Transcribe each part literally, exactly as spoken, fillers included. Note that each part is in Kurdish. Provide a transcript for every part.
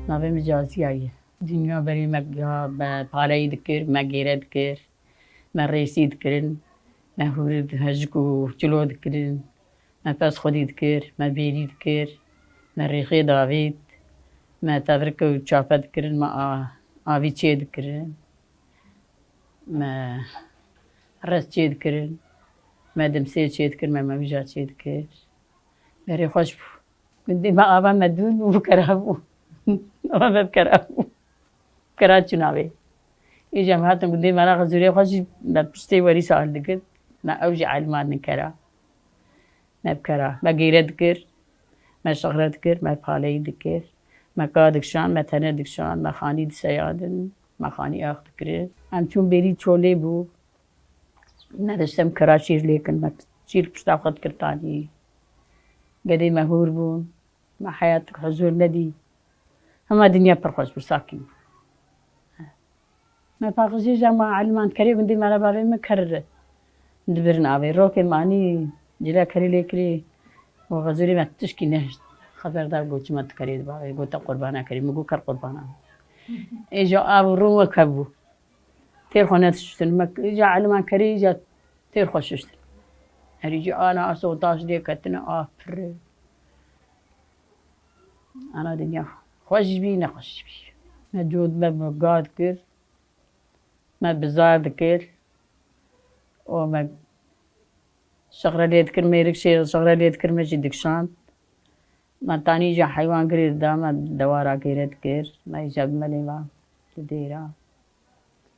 Navê min Caziya ye. Dinya berê me ga-, me paleyî dikir, me gêre dikir, me rêsî dikirin, me hûr, hejik û çilo dikirin, me pez xwedî dikir, me bêrî dikir, me rêxê davêt, me tevrik û çape dikirin, me a-, avî çê dikirin, me rez çê dikirin, me dimsê çê dikir, me mewîja çê dikir. Berê xweş bû. Gundê me ava me dûr bû, bi kera bû. Ava me bi kera bû. Bi kera çûn avê. Îja em hatin gundê me re xizûrê xwe jî me piştê werî sahil dikir. Me ew jî elmandin kera. Me bi kera. Me gêre dikir. Me şixre dikir. Me paleyî dikir. Me ka dikişand, me tene dikişand, me xanî diseyandin. Me xanî ax dikirin. Em çûn bêrî çolê bû. Me diştem kira şîr lêkin, me şîr pişta xwe dikir tanî. Gedê me hûr bûn, me heyatik huzûr nedî. Hema dinya pir xweş bû, sakîn bû. Me paqijê ja ma elman kerê gundê me re bavê min ker dibirin avê. Rokê me anî cila kerê lê kirî. Û xezûrê me tişkî nehişt. Xeberdar got, çima tu kerê dibavê? Got, te qurbana kerê. Min got, ker qurbana. Ê ja av û rûn wek hev bû. Têr xwe nedişuştin. Me îca eliman kerê îca têr xwe şuştin. Herî jî ana aso taş lê ketine, ah, pirr. Ana dinya xweş bî, nexweş bî. Me cod me bi ga dikir. Me bizar dikir. Û me şixre lê dikir, mêrik şê-, şixre lê dikir, me jî dikişand. Me tanî jî heywan girê dida, me dewara gêre dikir. Me îja bi melê me didêra.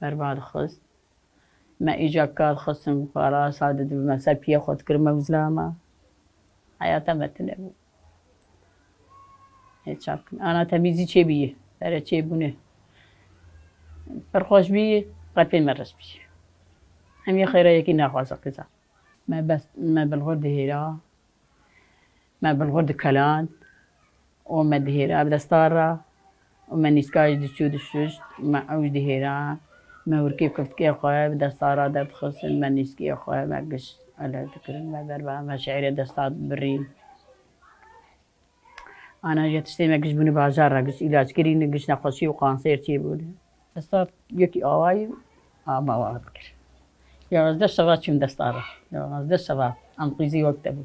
Berba dixist. Me îja ka dixistin, para sa didibû, me ser piyê xwe dikir, me uzla me. Heyata me tune bû. Ê çakin. Ana temîzî çê bîye. Bere çê bûne. Pir xweş bîye, qepê me res bîye. Em yê xêra yekî naxwaze qîza. Me bes, me bilxur dihêra. Me bilxur dikeland û me dihêra bi desta re û me nîska jî diçû dişuşt, me ew jî dihêra, me hûrkê kuftikê xwe bi desta re derdixistin, me nîskiyê xwe, me giş elev dikirin, me berba, me şeîrê desta dibirîn. Ana jî tiştê me giş bûne bajar re, giş îlac kirîne, giş nexweşî û kanser çêbûne. Desta yekî awayî ama wa dikir. Yazdeh şeva çûn desta re. Yazdeh şeva em qîzî wek te bû.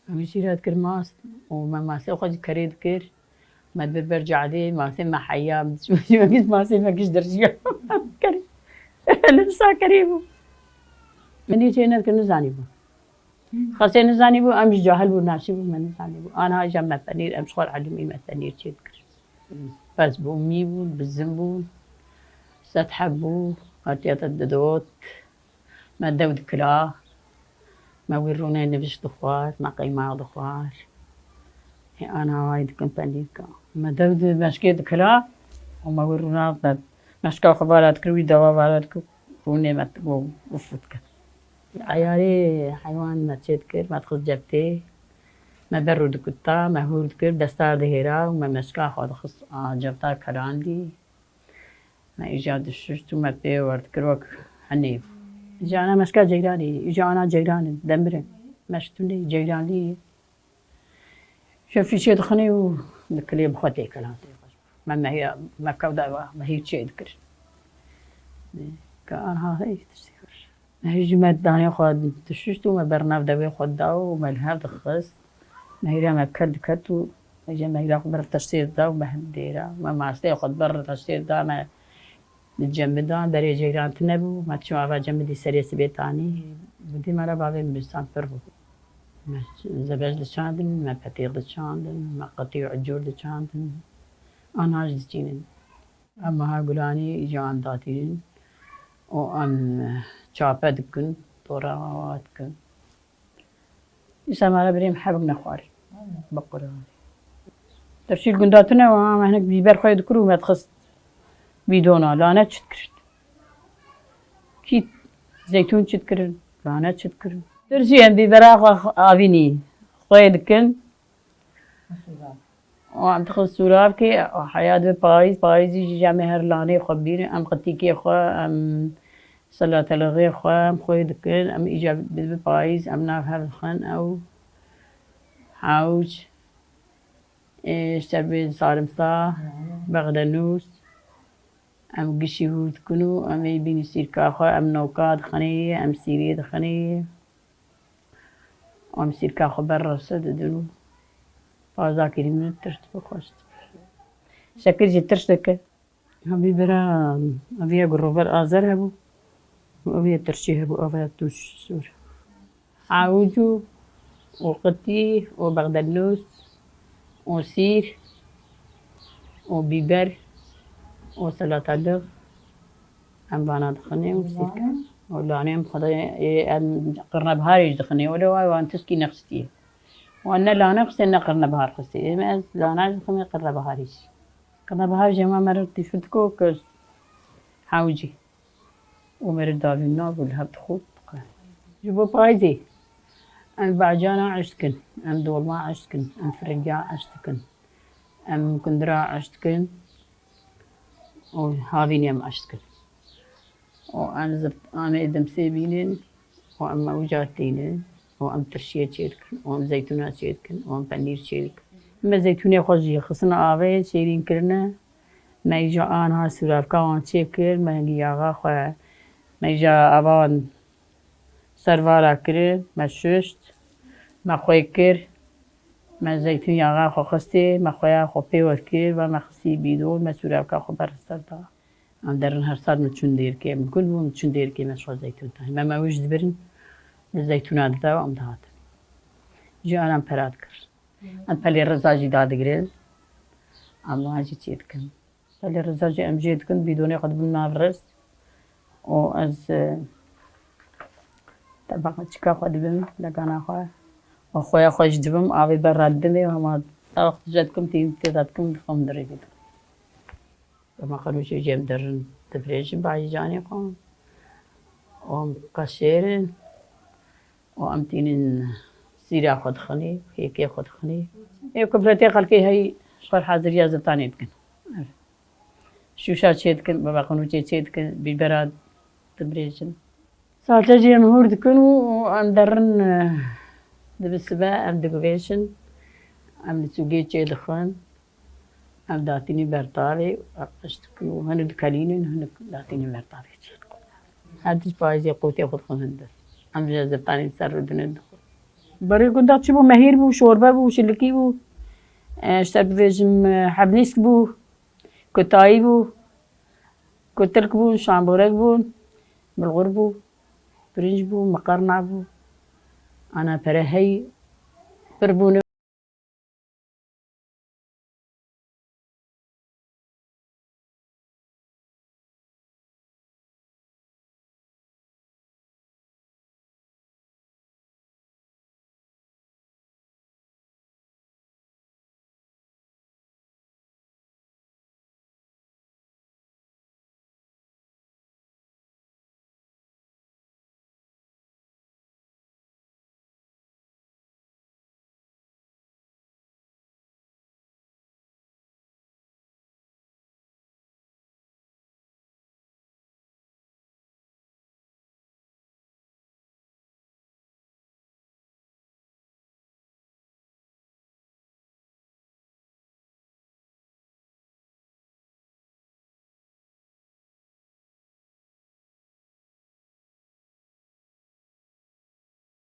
Em jî şîra dikir mast û me masê xwe jî kerê dikir. Me dibir ber cadê, masê me heya, me giş, masê me giş dirjiya. Kerê. Li disa kerê bû. Min dî çê nedikir, nizanî bû. Xesê nizanî bû, em jî cahil bû, naşî bû, me nizanî bû. Anha jî me penîr, em ji xwe re elûmî me penîr çê dikir. Pez bû, mî bû, bizin bû, sed heb bû, hatiye te didot. Me dew dikira, me wî rûnê nivîş dixwar, me qeymax dixwar. Ê ana way dikin penîrka. Me dew di meşkê dikira û me wî rûna me, meşka xwe vala dikir, wî dewa vala dikir, rûnê me û uf dikir. Eyarê heywan me çê dikir, me dixist cevtê. Me ber û dikutta, me hûr dikir, destar dihêra û me meşka xwe dixist, a, cevta kerandî. Me îja dişuşt û me pê wer dikir wek henê. Îja ana meşka ceyranê, îja ana ceyran in, demir in. Meş tune ceyranlî ye. Şefî çê dixinê û dikilê bi xwe têkila tê xweş. Me mehiya, me kewda va, me hî çê dikir. Ka anha hey tiştê xweş. Me hî jî me danê xwe dişuşt û me ber nav dewê xwe da û me li hev dixist. Me hîra me kel diket û me jî me hîra xwe ber teştê da û me hin dêra. Me mastê xwe ber teştê da, me li cemidan, berê ceyran tune bû. Me çû ava cemidî serê sibê tanî. Gundê me re bavê min bistan pir bû. Me zebej diçandin, me petêr diçandin, me qetî û ecûr diçandin. Anha jî diçînin. Em meha gulanî îja em datînin û em çape dikin, tora wa dikin. Îsa me re birêm hebik nexwarî. Bi Quran. Tirşîl gunda tune wa, em hinek bîber xwe dikir û me dixist bîdona, lane çit kirin. Kî zeytûn çit kirin, lane çit kirin. Tirşî em bîbera xwe avînî xwe dikin. Û em dixin sûravkê, heya dibe payîz, payîzî jî em ê her lanê xwe bînin, em qitîkê xwe, em selatalixê xwe, em xwê dikin, em îca dibe payîz, em nav hev dixin ew hewc, ê, ji terbê sarimsa, Bexdenûs, em gişî hûr dikin û em ê bînî sîrka xwe, em noka dixinê, em sîrê dixinê. Em sîrka xwe ber rewse didin û paza kirî min tirş dibe, xweş dibe. Şekir jî tirş dike. Ha, bîbera, ev ya ku rover azer hebû. Û ev ya tirşî hebû, ev ya tûş sor. Hawîc û, û qitî û bexdenûs û sîr û bîber û selata dix. Em vana dixinê û sîr û lanê em xwedê, ê, em qirnebiharê jî dixinê. Wele wa wan tişkî nexiştiye. Wan ne lane xistê ne qirnebihar xistê. Ê, ez lana jî dixim, ê qirnebiharî jî. Qirnebihar jî hema meriv tîfir diko ku hewcî. Û meriv davîn nabû, li hev dixwit. Ji bo payîzê em bacana eş dikin, em dolma eş dikin, em firingiya eş dikin, em kundira eş dikin û havînê em eş dikin. Û em ziv-, em ê dimsê bînin û em mewca tînin û em tirşiyê çêdikin û em zeytûna çêdikin û em penîr çêdikin. Me zeytûnê xwe jî xistin avê, şêrîn kirine. Me îja aniha sûravka wan çêkir, me hingî yaxa xwe, me îja ava wan servala kirin, me şuşt, me xwê kir, me zeytûn yaxa xwe xistê, me xweya xwe pê we kir, va me xistî bîdon, me sûravka xwe ber ser da. Em derin her sal min çûn dêrikê, em gul bûn, min çûn dêrikê, me ji xwe zeytûn dayî. Me, me wî jî dibirin, li zeytûna dida û em dihatin. Jî anan pera dikir. Em pelê riza jî dadigirin. Em wiha jî çê dikin. Pelê riza jî em jê dikin, bîdonê xwe dibin nav riz. Û ez, e, tebeqa çika xwe dibim, legana xwe. Û xweya xwe jî dibim, avê ber re didimê, hema tebeq tije dikim, tîn tê de dikim, dixwim dirê bî. Dema qenûşê jê em derin dibrêjin, bahî canê xwe. Û em qeşêrin. Û em tînin sîra xwe dixinê, hêkê xwe dixinê. Ê kufretê xelkê hey ji xwe haziriya zitanê dikin. Şûşa çê dikin, baba qenûçê çê dikin, bîbera dibrêjin. Salçe jî em hûr dikin û, û em derin, e, dibe sibe em diguvêjin. Em li sûgê çê dixin. Em datînî ber tavê, em qeş dikin û hinek dikelînin, hinek datînî ber tavê çê dikin. Her tişt payîzê qûtê xwe dixin hundir. Em ji zistanê ser rûdinin dixwin. Berê gundek çi bû? Mehîr bû, şorbe bû, şilikî bû. E, ji te bivêjim, e, hebnîsk bû, kutayî bû, kutilk bûn, şamborek bûn, bilxur bû, pirinc bû, miqerna bû. Ana pere hey pir bûne